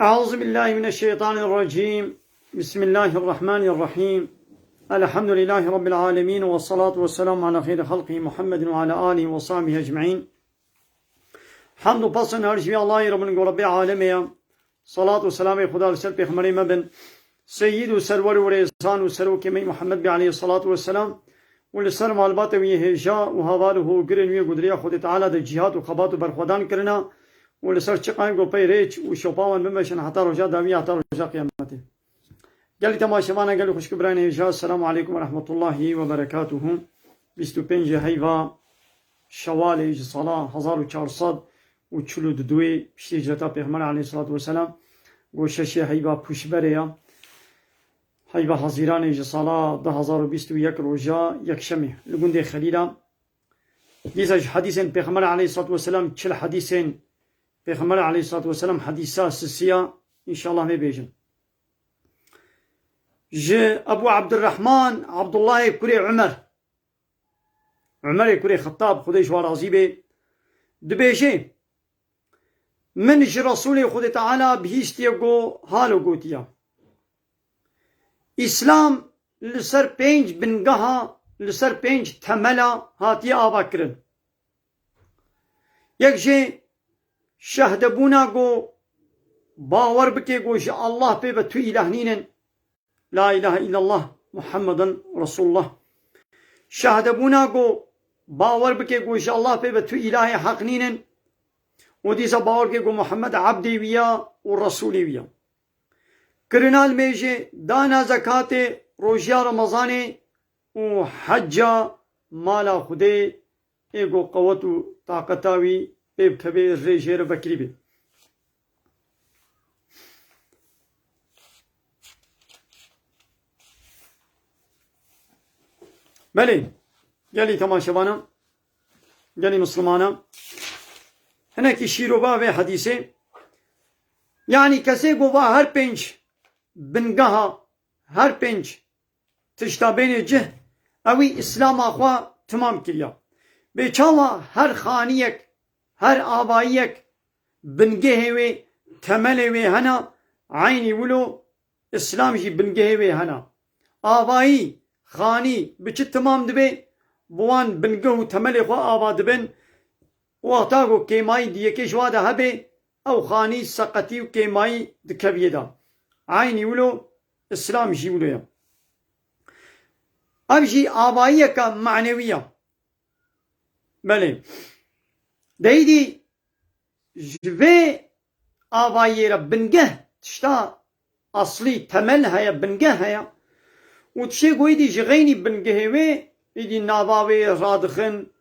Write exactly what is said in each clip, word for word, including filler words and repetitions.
أعوذ بالله من الشيطان الرجيم. بسم الله الرحمن الرحيم. الحمد لله رب العالمين، والصلاة والسلام على خير خلقه محمد وعلى آله وصحبه أجمعين. Hamd û pesn her ji vî Allahî re bin ku Rebbê alemê ye. Salat û selamê Xuda li ser pêxemberê me bin. Seyyid û serwer û rêzan û serokê me Muhammed bê aleyhissalatu vesselam û li ser malbatê wî hêja û heval û hogirên wî ku di rêya Xwedê Teala de cîhad û xebat û berxwedan kirina û li ser çiqayên ku pey rêç û şopa wan bimeşin heta roja dawî, heta roja qiyametê. Gelî temaşevana, gelî xwişk û birayên hêja, Selamu aleykum ve rahmetullahi ve berekatuhu. Bîst û pêncê heyva Şewalê ji sala hezar û çar sed û çil û duyê piştî hicreta Pêxember aleyhissalatu vesselam, ku şeşê heyva Pûşberê ya. Heyva Hezîranê ji sala du hezar û bîst û yek roja yekşemê li gundê Xelîla. Dîsa ji hedîsên Pêxember aleyhissalatu vesselam, çil hedîsên Pêxember aleyhissalatu vesselam, hedîsa sisiya, înşallah vê bêjin. Ji Ebu Abdurrahman Abdullahê kurê Umer, Umerê kurê Xettab, Xwedê ji wan razî bê, dibêje, Min ji Resûlê Xwedê Teala bihîstiye ku halo gotiye, Îslam li ser pênc bingeha, li ser pênc temela hatiye avakirin. Yek jê şehdebûna ku bawer bike ku ji Allah pê ve tu îlah nînin. La ilahe illallah Muhammeden Resulullah. Şehdebûna ku bawer bike ku ji Allah pê ve tu îlahê heq nînin û dîsa bawer bike ku Muhammed ebdê wî ya û Resûlê wî ya. Kirina limêjê, dana zekatê, rojiya Remezanê û hecca mala Xwedê ê ku qewet û taqeta wî pê bikeve, rê jê re vekirî bê. Belê, gelî temaşevana, gelî mislimana, hinekî şîrova vê hedîsê, yanî kesê ku va her pênc bingeha, her pênc tişta bênê cih, ewî Îslama xwe timam kiriya. Bê çawa her xaniyek, her avayiyek bingehê wê, temelê wê hena, eynî wilo Îslam jî bingehê wê hena. Avayî, xanî bi çi timam dibe? Bi wan bingeh û temelê xwe ava dibin. Wexta ku kêmayî di yekê ji wa de hebe, ew xanî seqetî û kêmayî dikeviyê de. Eynî wilo Îslam jî wilo ye. Ev jî avayiyeke manewî ye. Belê. Deyîdî ji vê avayiyê re bingeh, tişta aslî, temel heye, bingeh heye. Û tiştê ku êdî ji xeynî bingehê wê, êdî nava wê radixin,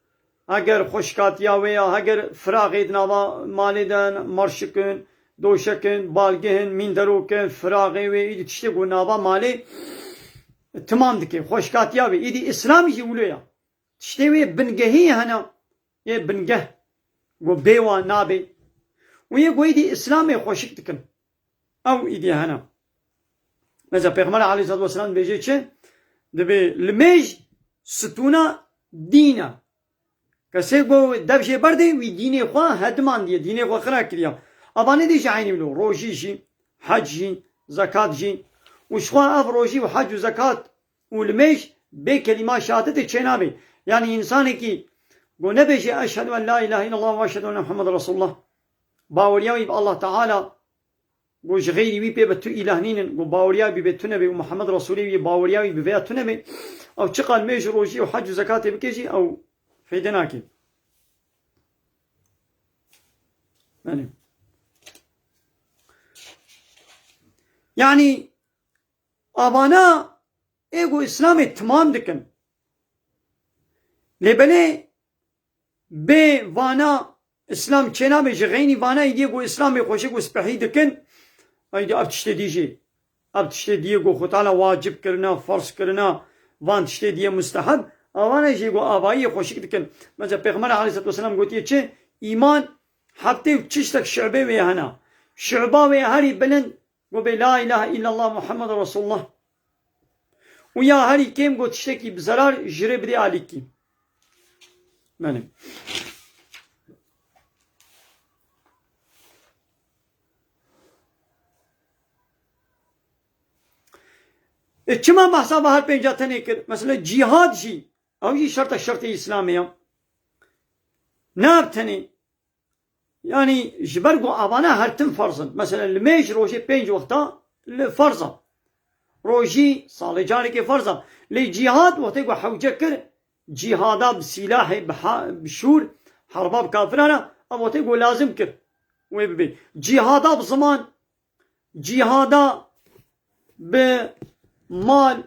heger xweşkatiya wê ya, heger firaxê di nava malê de, merşikin, doşekin, balgihin, mînderokin, firaxê wê, êdî tiştê ku nava malê timam dike, xweşkatiya wê. Êdî Îslam jî wilo ya. Tiştê wê bingehî hene, yê bingeh, ku bê wan nabe. Û yê ku êdî Îslamê xweşik dikin. Ew îdî hene. Mesela Pêxember aleyhissalatu vesselam dibêje çi? Dibê limêj stûna dîn e. Kesê ku dev jê berdê, wî dînê xwe hedimandiye, dînê xwe xira kiriya. Ava nedê jî eynî wilo, rojî jî, hec jî, zekat jî. Û ji xwe ev rojî û hec û zekat û limêj bê kelîma şehadetê çênabê. Yanî însanekî ku nebêje, "Eşhedü en la ilahe illallah ve eşhedü enne Muhammeden Resulullah", baweriya wî bi Allah Teala, ku ji xeyrî wî pê ve tu îlah nînin, ku baweriya wî bi vê tu nebe û Muhammed Resûlê wî, baweriya wî bi vê ya tu nebe, ew çiqas limêj û rojî û hec û zekatê bike jî ew feyde nake. Belê. Yanî avana ê ku Îslamê timam dikin. Lê belê bê vana Îslam çênabe, ji xeynî vana êdî ku Îslamê xweşik û spehî dikin. Êdî ev tiştê dî jî, ev tiştê dî yê ku Xwedê Teala wacib kirina, ferz kirina, van tiştê dî yê musteheb, avana jî ku avayiyê xweşik dikin. Mesela Pêxember aleyhissalatu vesselam gotiye çi? Îman heftê û çiştek şu'bê wê hene. Şu'ba wê herî bilind, ku bê la ilahe illallah Muhammed Resulullah. Û ya herî kêm ku tiştekî bi zerar ji rê bidê alîkî. Benim. E, çima behsa ve her pênca tenê kir? Mesela cîhad jî, ew jî şerta şertê Îslamê ya. Ne ev tenê. Yanî ji ber ku avana her tim ferz in. Mesela limêj rojê pênc wexta li ferz e. Rojî salê carekê ferz e. Lê cîhad wextê ku hewce kir, cîhada bi sîlahê, bi ha-, bi şûr, herba bi kafiran e, ev wextê ku lazim kir wê bibê. Cîhada bi ziman, cîhada bi mal,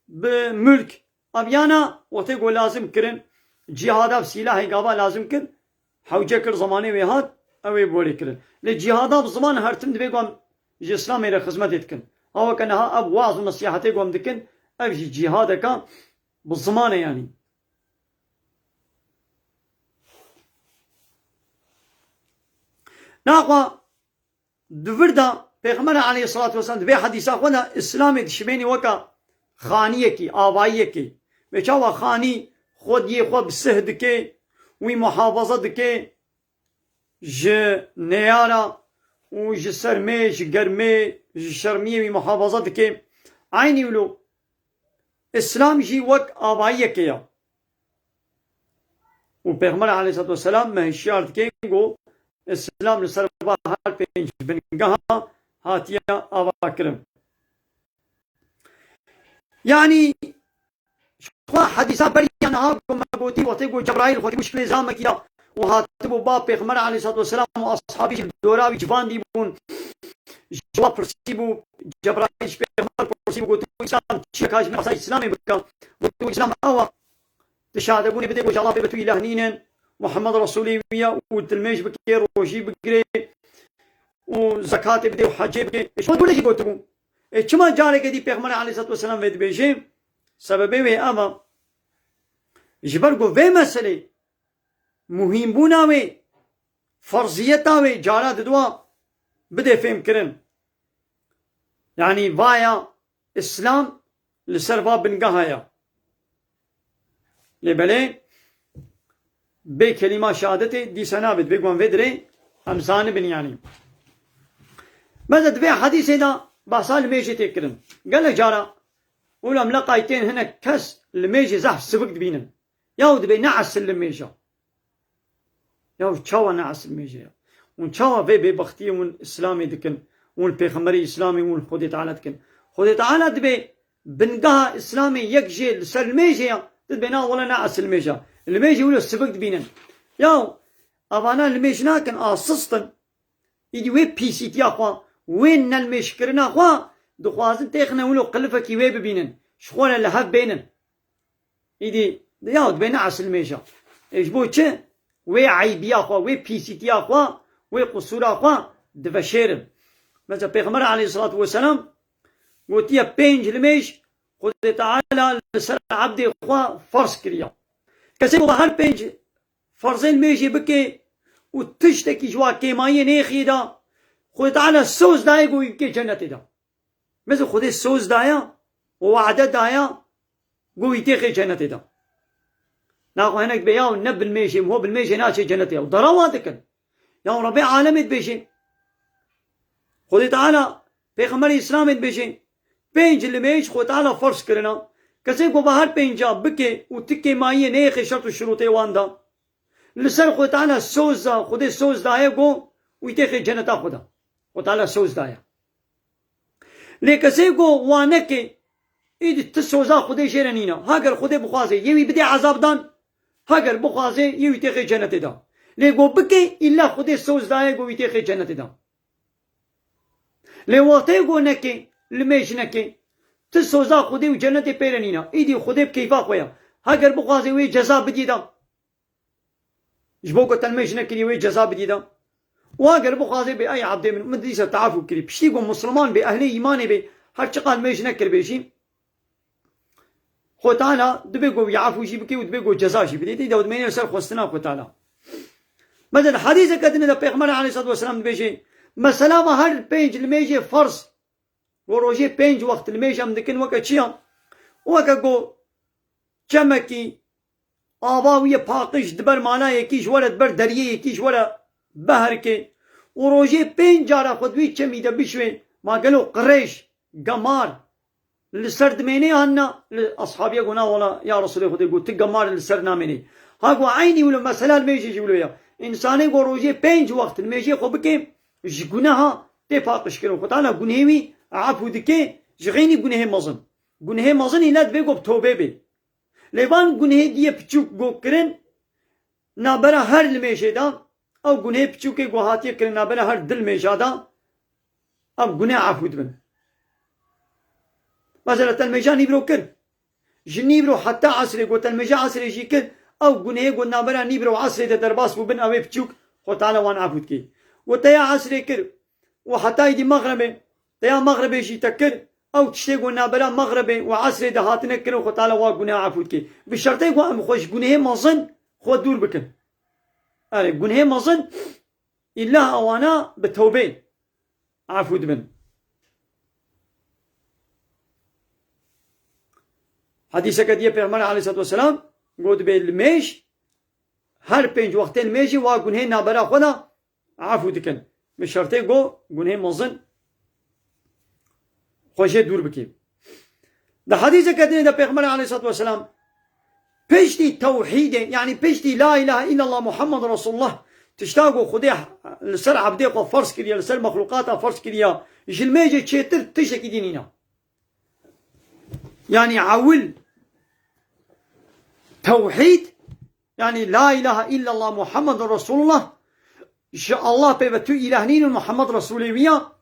bi mulk, ev yana wextê ku lazim kirin, cîhada bi sîlahê gava lazim kir, hewce kir, zemanê wê hat, ew ê borê kirin. Lê cîhada bi ziman her tim divê ku em ji Îslamê re xizmetê dikin. Ha weke niha ev waz û nesîhetê ku em dikin, ev jî cîhadeka bi ziman e yanî. Naxwe di vir de Pêxember aleyhissalatu vesselam di vê hedîsa xwe de Îslamê dişimênî weke xaniyekî, avayiyekî. Vê çawa xanî xwediyê xwe bi sih dike, wî muhafaza dike ji neyara û ji sermê, ji germê, ji şermiyê wî muhafaza dike. Eynî wilo Îslam jî wek avayiyekê ye. Û Pêxember aleyhissalatu vesselam me hişyar dike ku Îslam li ser va her pênc bingeha hatiye avakirin. Yanî, ji xwe hedîsa beriya niha ku me gotî, wextê ku Cebraîl xwedî bû şiklê zamekî ya û hatibû ba Pêxember aleyhissalatu vesselam û ashabî jî bi dora wî civandî bûn. Ji wa pirsî bû, Cebraîl ji Pêxember pirsî bû, gotibû, Îslam çi ye, ka ji min behsa Îslamê bike? Gotibû, Îslam ew e. Tu şehadebûnê bidê ku ji Allah pê ve tu îlah nînin, Muhammed Resûlê wî ye û dilmêj bike, rojî bigire û zekatê bidê û hecê bike. Ê, ji xwe dûr de jî gotibû. Ê, çima careke dî Pêxember aleyhissalatu vesselam vê dibêje? Sebebê wê ev e. Ji ber ku vê meselê muhîmbûna wê, ferziyeta wê cara diduwa bidê fêmkirin. Yanî vaya Îslam li ser va bingeha ye. Lê belê bê kelîma şehadetê dîsa nabe, divê ku em vê dirê em zanibin yanî. Mesela di vê hedîsê de behsa limêjê tê kirin. Gelek cara wilo em leqay tên hinek kes limêjê zehf sivik dibînin. Yaw dibê ne esil limêja. Yaw çawa ne esil limêje ya? Hûn çawa vê bêbextiyê hûn Îslamê dikin, hûn pêxemberê Îslamê hûn Xwedê Teala dikin? Xwedê Teala dibê bingeha Îslamê yek jê li ser limêjê ya, tu dibê na wele ne esil limêja. Limêjê wilo sivik dibînin. Yaw, evana limêj nakin, a sist in. Îdî wê pîsîtiya xwe, wê nelimêjkirina xwe dixwazin têxine wilo qilifekî wê bibînin. Ji xwe re li hev bênin. Îdî, ya dibê ne esil limêja. Ê, ji bo çi? Wê eybiya xwe, wê pîsîtiya xwe, wê qusûra xwe diveşêrin. Mesela Pêxember aleyhissalatu vesselam gotiye pênc limêj Xwedê Teala li ser ebdê xwe ferz kiriye. Kesê ku her pênc ferzên limêjê bike û tiştekî ji wa kêmayiyê nêxî da, Xwedê Teala soz daye ku wî bike cennetê de. Mesela Xwedê soz daye û wade daye ku wî têxê cennetê de. Naxwe hinek dibê yaw ne bilmêjê, ho bilmêjê naçê cennetê. Ew dera wa dikin. Yaw Rebê alemê dibêjê. Xwedê Teala, Pêxemberê Îslamê dibêjê. Pênc limêj Xwedê Teala ferz kirina. Kesê ku va her pênca bike û ti kêmayiyê neyêxê şert û şirûtê wan da. Li ser Xwedê Teala soz da, Xwedê soz daye ku wî têxê ceneta Xweda. Xwedê Teala soz daye. Lê kesê ku wa neke, îdî ti soza Xwedê jê re nîne. Heger Xwedê bixwaze, yê wî bidê ezab dan, heger bixwaze, yê wî têxê cenetê da. Lê ku bike, îlla Xwedê soz daye ku wî têxê cenetê da. Lê wextê ku neke, limêj neke, ti soza Xwedê û cenetê pê re nîne. Îdî Xwedê bi keyfa xwe ye. Heger bixwaze wê ceza bidî da. Ji bo ku te limêj nekirî wê ceza bidî da. Û eger bixwaze bê, ey ebdê min, min dîsa teafû kirî. Piştî ku Musliman bê, ehlê îmanê bê, her çiqas limêj nekiribê jî, Xwedê Teala dibê ku wî efû jî bike û dibê ku ceza jî bidê. Dî de dimêne ser xwestina Xwedê Teala. Mesela di hedîseke din de Pêxember aleyhissalatu vesselam dibêje, mesela me her pênc limêjê ferz, ku rojê pênc wext limêj em dikin weke çi ya? Weke ku çemekî ava wî ye paqij, di ber mala yekî ji were, di ber deriyê yekî ji were beherike û rojê pênc cara xwe di wî çemî de bişwê, ma gelo qirêj, gemar, Li ser dimênê hanna, li ashabiye got, "Na wala, ya Resulê Xwedê," got, "tu gemar li ser namênê." Ha got, eynî wilo, mesela li mêjê jî wilo ya. Însanê got, rojê pênc wext li mêjê xwe bike, ji guneha tê paqijkirin. Xwe Teala gunehê wî efû dike, ji xeynî gunehê mezin. Gunehê mezin île divê got bi tewbê bê. Lê van gunehê diyê piçûk got kirin, nabera her li mêjê de, ew gunehê piçûkê got hatiye kirin, nabera her di li mêja de, ev guneh efû dibin. Mesela te li mêja nîvro kir. Ji nîvro heta esrê got, te li mêja esrê jî kir, ew gunehê got nabera nîvro û esrê de derbas bûbin, ew ê piçûk, Xwe Teala wan efû dike. Got te ya esrê kir, û heta îdî mexrebê, te ya mexrebê jî te kir, ew tiştê ku nabera mexrebê û esrê de hatine kirin, Xwe Teala wa guneh efû dike. Bi şertê ku em xwe ji gunehê mezin xwe dûr bikin. Erê, gunehê mezin îlla ewana bi tewbê efû dibin. Hedîseke diye Pêxember aleyhissalatu vesselam got, dibê li mêj, her pênc wextên mêjê wa gunehê nabera xwe de efû dikin. Bi şertê ku gunehê mezin xwe jê dûr bikî. Di hedîseke dinê de Pêxember aleyhissalatu vesselam piştî tewhîdê, yanî piştî la ilahe illallah Muhammed Resulullah, tişta ku Xwedê li ser ebdê xwe ferz kiriye, li ser mexlûqata ferz kiriye, ji li mêjê çêtir tiştekî din nîne. Yanî ewil tewhîd, yanî la ilahe illallah Muhammedun Resulullah, ji Allah pê ve tu îlah nînin, Muhammed Resulê wî ya.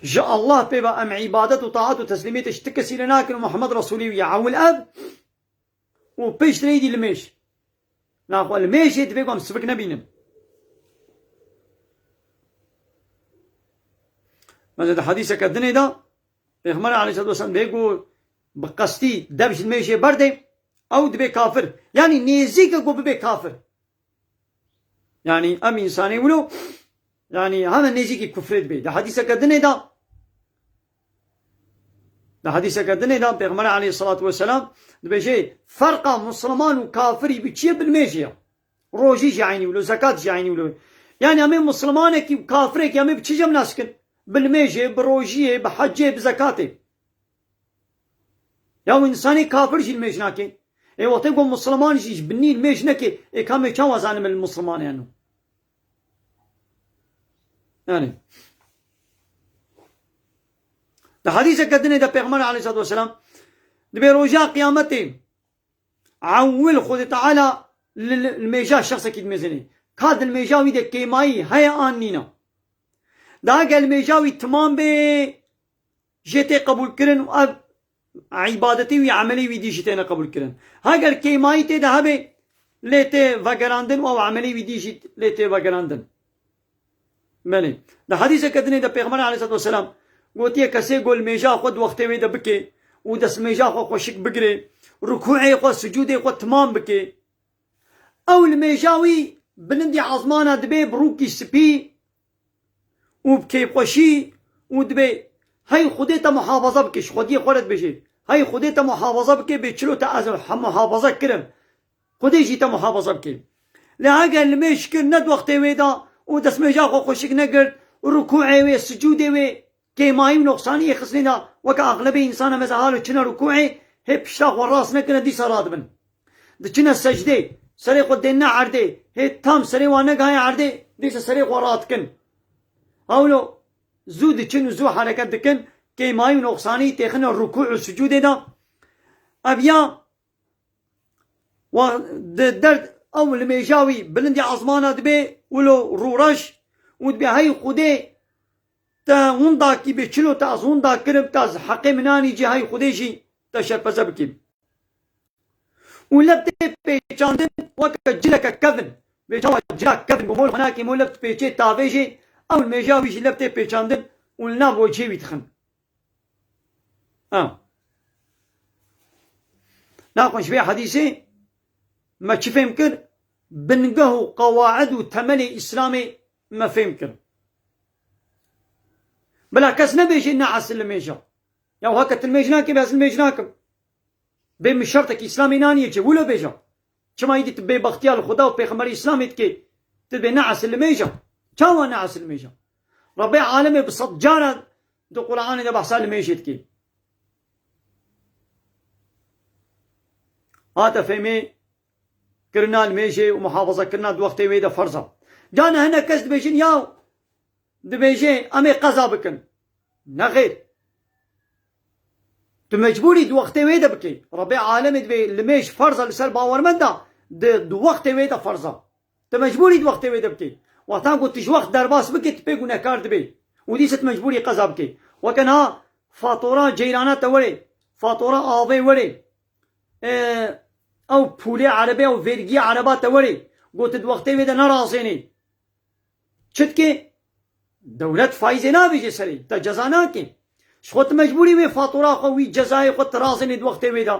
Ji Allah pê ve em îbadet û taat û teslîmiyetê ji ti kesî lê nakin û Muhammed Resulê wî ya. Ewil ev û piştre êdî li mêj. Naxwe li mêjê divê ku em sivik nebînin. Mesela di hedîseke dinê de Pêxember aleyhissalatu vesselam dê ku bi qestî dev ji mêjê berdê, ew dibê kafir. Yanî nêzîk e ku bibê kafir. Yanî em însanê wilo, yanî heme nêzîkî kufrê dibê. Di hedîseke dinê de, di hedîseke dinê de Pêxember aleyhissalatu vesselam dibêje, ferqa Musliman û kafirî bi çi ye? Bi limêjê ye. Rojî jî eynî wilo, zekat jî eynî wilo. Yanî em ê Muslimanekî û kafirekî em ê bi çi jî em nas kin? Bi limêjê, bi rojiyê, bi hecê, bi zekatê. Ya û însanê kafir jî limêj nake. Ê wextê ku Musliman jî ji binî limêj neke, ê ka em ê çawa zanin li Musliman e yan no? Yanî. Di hedîseke dinê de Pêxember aleyhissalatu vesselam dibê roja qiyametê ewil Xwedê Teala li, li, li mêja şexsekî dimêzinê. Ka di li mêja wî de kêmayî heye an nîne. Daha gel mêja wî timam bê, jê tê qebûlkirin û ev îbadetê wî, emelê wî dî jî têne qebûlkirin. Heger kêmayî tê de hebe, lê tê vegerandin û ew emelê wî dî jî lê tê vegerandin. Belê. Di hedîseke dinê de Pêxember aleyhissalatu vesselam gotiye, kesê ku li mêja xwe di wextê wê de bike û destmêja xwe xweşik bigire, rukûê xwe, sicûdê xwe timam bike, ew li mêja wî bilindî ezmana dibê bi rûkî spî û bi kêfxweşî û dibê, hey Xwedê te muhafaza bike, ji xwediyê xwe re dibêje, hey Xwedê te muhafaza bike, bê çilo te ez he-, muhafaza kirim. Xwedê jî te muhafaza bike. Lê heger limêj kir ne di wextê wê de û destmêja xwe xweşik negirt, rukûê wê, sicûdê wê, kêmayî û noqsaniyê xistine de, weke axlebê însan em ê halo çine rukûê, hê pişta xwe rast nekine, dîsa radibin. Diçine secdê, serê xwe dênine erdê, hê tam serê wan negihaye erdê, dîsa serê xwe radikin. Hawlo zû diçin û zû hereket dikin, kêmayî û noqsanî têxine rukû û sicûdê de. Ev ya Wa di derd ew li mêja wî bilindî ezmana dibê, wilo rûreş û dibê, hey Xwedê, te winda kî bê çilo te ez winda kirim, te ez heqê min anî cî, hey Xwedê jî te şerpeze bikî. Û leb tê pêçandin weke cileke kevin. Bê çawa cila kevin, bo mol xwe nakî, mol leb pêçê tavê jê, ew li mêja wî jî leb tê pêçandin û li nav wecihê wî dixin. Ha. Naxwe ji vê hedîsê me çi fêm kir? Bingeh û qewaid û temelê Îslamê me fêm kir. Bila kes nebêje ne ez limêj im. Ya heke tu limêj nakî, ez limêj nakim. Bê min şertekî Îslamê naniye çi? Wilo bêje. Çima îdî tu bêbextiya li Xuda û Pêxemberê Îslamê dikê? Tu dibê ne ez limêj im. Çawa ne ez limêj im? Rebbê alemê bi sed caran di Quranê de behsa limêjê dikê. Hate fêmê kirina limêjê û muhafaza kirina di wextê wê de ferz e. Cana hinek kes dibêjin, ya dibêje em ê qeza bikin. Nexêr. Tu mecbûrî di wextê wê de bikî. Rebê alemê dibê limêj ferz e li ser bawermenda, di, di wextê wê de ferz e. Tu mecbûrî di wextê wê de bikî. Wexta ku tu ji wext derbas bikî, tu pê gunehkar dibî. Û dîsa tu mecbûrî qeza bikî. Weke niha fatura ceyrana te werê, fatura avê werê, e, ew pûlê erebê, ew vergiya ereba te werê, ku tu di wextê wê de nerazênî. Çi dikê? Dewlet faîzê navêje serê, te ceza nake. Ji xwe tu mecbûrî wê fatura xwe, wî cezayê xwe tu razênê di wextê wê de.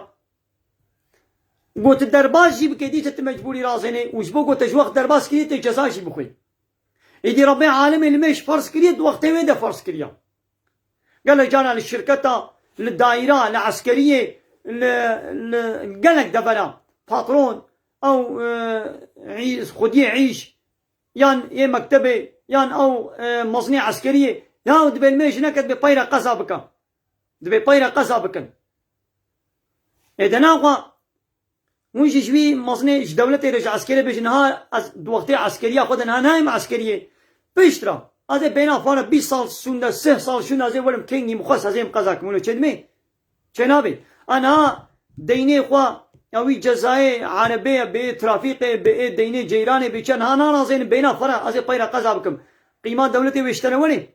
Got tu derbas jî bike, dîsa tu mecbûrî razênê û ji bo ku te ji wext derbas kiriye, tu ceza jî bixwî. Êdî Rebê alemê limêj ferz kiriye, di wextê wê de ferz kiriye. Gelek cara li şirketa, li daîra, li eskeriyê, li, li gelek devera, patron, ew, e, î-, xwediyê îş, yan yê mektebê, yan ew, e, mezinê eskeriyê, ya dibê limêj neke, dibê peyre qeza bike. Dibê peyre qeza bikin. Ê de naxwe, hûn jî ji wî mezinê ji dewletê re, ji eskerê bêjin, niha ez di wextê eskeriya xwe de niha nayêm eskeriyê. Piştre, ez ê bêhna fare bîst sal şûnde, sih sal şûnde, ez ê werim kengî min xwest, ez êm qeza kim, wilo çêdimê? Çênabê. A niha deynê xwe, ya wî cezayê erebê ye, bê trafîqê, bê deynê ceyranê, bê çi, niha narazênim bêhna fare, ez ê peyre qeza bikim. Qîma dewletê wê ji te re werê?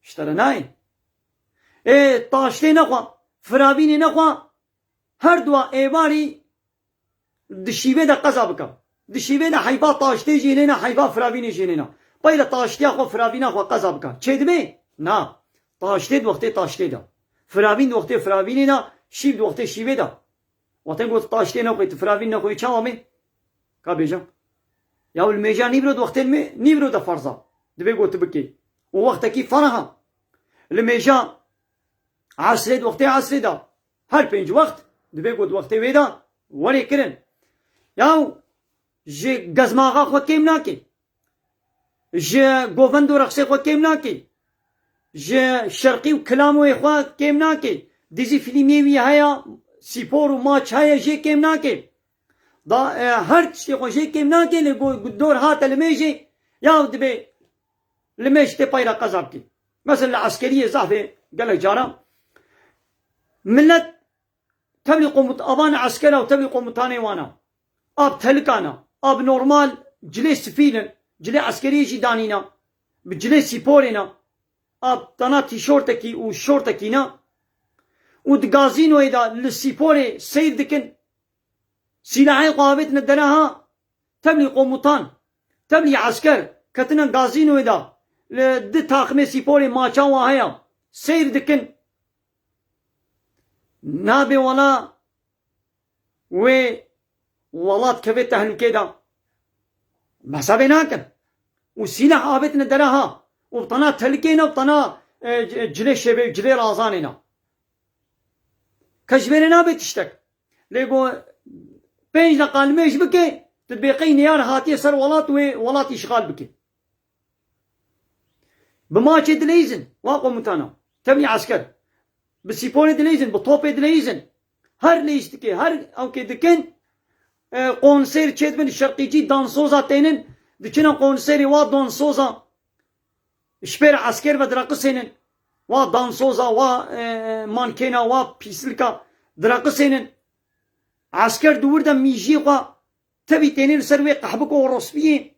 Ji te re nayê. Ê taştê nexwe, firavînê nexwe, her dua êvarî di şîvê de qeza bike. Di şîvê de heyva taştê jî nêne, heyva firavînê jî nêne. Peyre taştiya xwe, firavîna xwe qeza bike. Çêdibê? Na. Taştê di wextê taştê de. Firavîn di wextê firavînê de, şîv di wextê şîvê de. Wextên got taştê nexwê, tu firavîn nexwê, çawa me? Ka bêjim. Ya limêja nîvro di wextên me, nîvro de ferz e. Dibê got tu bikê. Û wextekî ferah e. Limêja esrê di wextê esrê de. Her pênc wext dibê got wextê wê de werê kirin. Ya ji gezmaxa xwe kêm nake. Ji govend û reqsê xwe kêm nake. Ji şerqî û kilamê xwe kêm nake. Dizî fîlmê wî heye, spor û maç heye, jê kêm nake. Da, e, her tiştê xwe jê kêm nake, lê go-, dor hate limêjê, ya dibê limêj tê peyra qeza bikî. Mesela li eskeriyê zafê gelek cara millet tevlî komut-, avan eskera û tevlî komutanê wana. Ab telikana, ab normal cilê sifîl in, cilê eskeriyê jî danîna, bi cilê sîporê ne, ab tana tîşortekî û şortekî ne. Û di gazînoyê de li sîporê seyr dikin. Sîlahê xwe avêtine dere ha, tevlî komutan, tevlî esker ketine gazînoyê de, li di taximê sîporê maça wa heye, seyr dikin. Nabê wela wê welat keve tehlûkê de. Behsa vê nakin. Û sîlah avêtine dere ha. Û tana telikê ne, tana, e, c-, cilê şevê, cilê razanê ne. Ke ji vê re nabe tiştek. Lê go pênc deqa limêj bike, tu dibê qey neyar hatiye ser welat wê welat îşxal bike. Bi maçê dileyîzin, wa komutana, tevlî esker. Bi sîporê dileyîzin, bi topê dileyîzin. Her leyîz dike, her ewkê dikin, e, konser çêdibin, şerqîcî dansoza tênin, diçine konserê wa dansoza. Ji pêr esker ve direqisênin. Wa dansoza, wa, e, mankêna, wa pîslika direqisênin. Esker di wir de mîjiyê xwe tevî tênê li ser wê qehbik û orospiyê.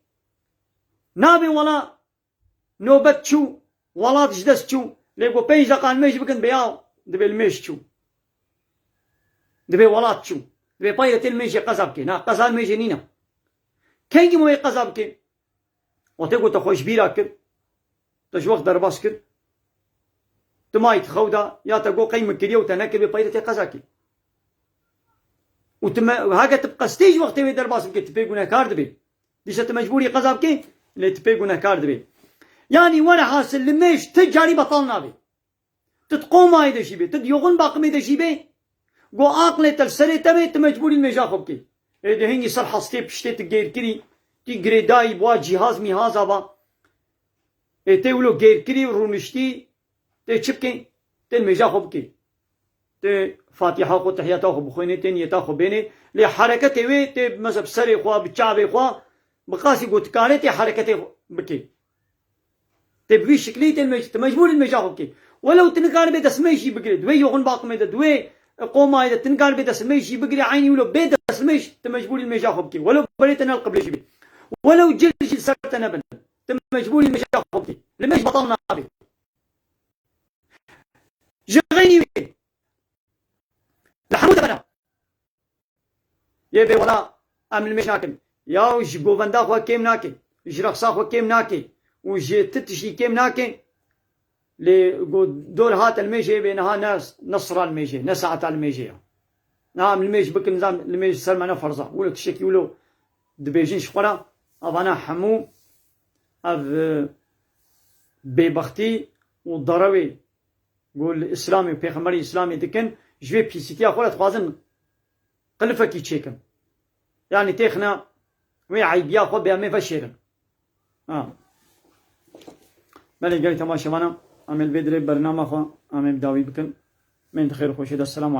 Nabê wela nobet çû, welat ji dest çû. Lê ku pênc deqa limêj bikin, bê ya, dibê limêj çû. Dibê welat çû. Dibê payre tê limêjê qeza bikê. Na, qeza limêjê nîne. Kengî wê qeza bikê? Wextê ku te xwe ji bîra kir, te ji wext derbas kir, tu mayî di xew de, ya te got qey min kiriye û te nekir, bê peyre tê qeza kê. Û tu me, heke tu bi qestê ji wextê wê derbas bikî, tu pê gunehkar dibî. Dîsa tu mecbûrî qeza bikî, lê tu pê gunehkar dibî. Yanî were hasil, limêj ti carî betal nabê. Tu di qomayê de jî bê, tu di yoxin baqimê de jî bê, go aqlê te li serê te bê, tu mecbûrî limêja xwe bikî. Ê de hingî ser hestê piştê tu gêrkirî, tu girêdayî, bi wa cîhaz mîhaza va. Ê tê wilo gêrkirî, rûniştî, tê çi bikî? Tê limêja xwe bikî. Tê Fatiha xwe, tehiyata xwe bixwînê, tê niyeta xwe bênê. Lê hereketê wê tê, mesela, bi serê xwe, bi çavê xwe, bi qasî ku dikarê tê hereketê xwe bikê. Tê bi vî şiklî tê li mêj-, tu mecbûr î li mêja xwe bikê. Welew tu nikaribê destmêj jî bigirê. Di wê yoxin baqimê de, di wê qomayê de tu nikaribê destmêj jî bigirê, eynî wilo bê destmêj tu mecbûr î li mêja xwe bikê. Welew berê te ne li qiblê jî bê. Welew cil jî li ser te nebin. Tu mecbûr î li mêja xwe bikê. Li mêj betal nabe. Ji xeynî wê. Li hemû demena. Yê bê wela em li mêj nakin. Ya ji govenda xwe kêm nake. Ji rexsa xwe kêm nake. Û ji ti tiştî kêm nake. Lê go dor hate li mêjê bê niha ne, ne sira li mêjê, ne saeta li mêjê ya. Niha em li mêj bikin, zam li mêj ser me ne ferza. Wilo tiştekî wilo dibêjin ji xwe re, evana hemû ev, e, bêbextî û derewê ku li Îslamê û Pêxemberî Îslamê dikin, ji vê pîsîtiya xwe re dixwazin qilifekî çêkin. Yanî têxine wê eybiya xwe bê em ê veşêrin. Ha. Belê gelî temaşevana, em ê li vê dirê bernama xwe em ê bi dawî bikin. Em ê di xêr û xweşê de. Selamu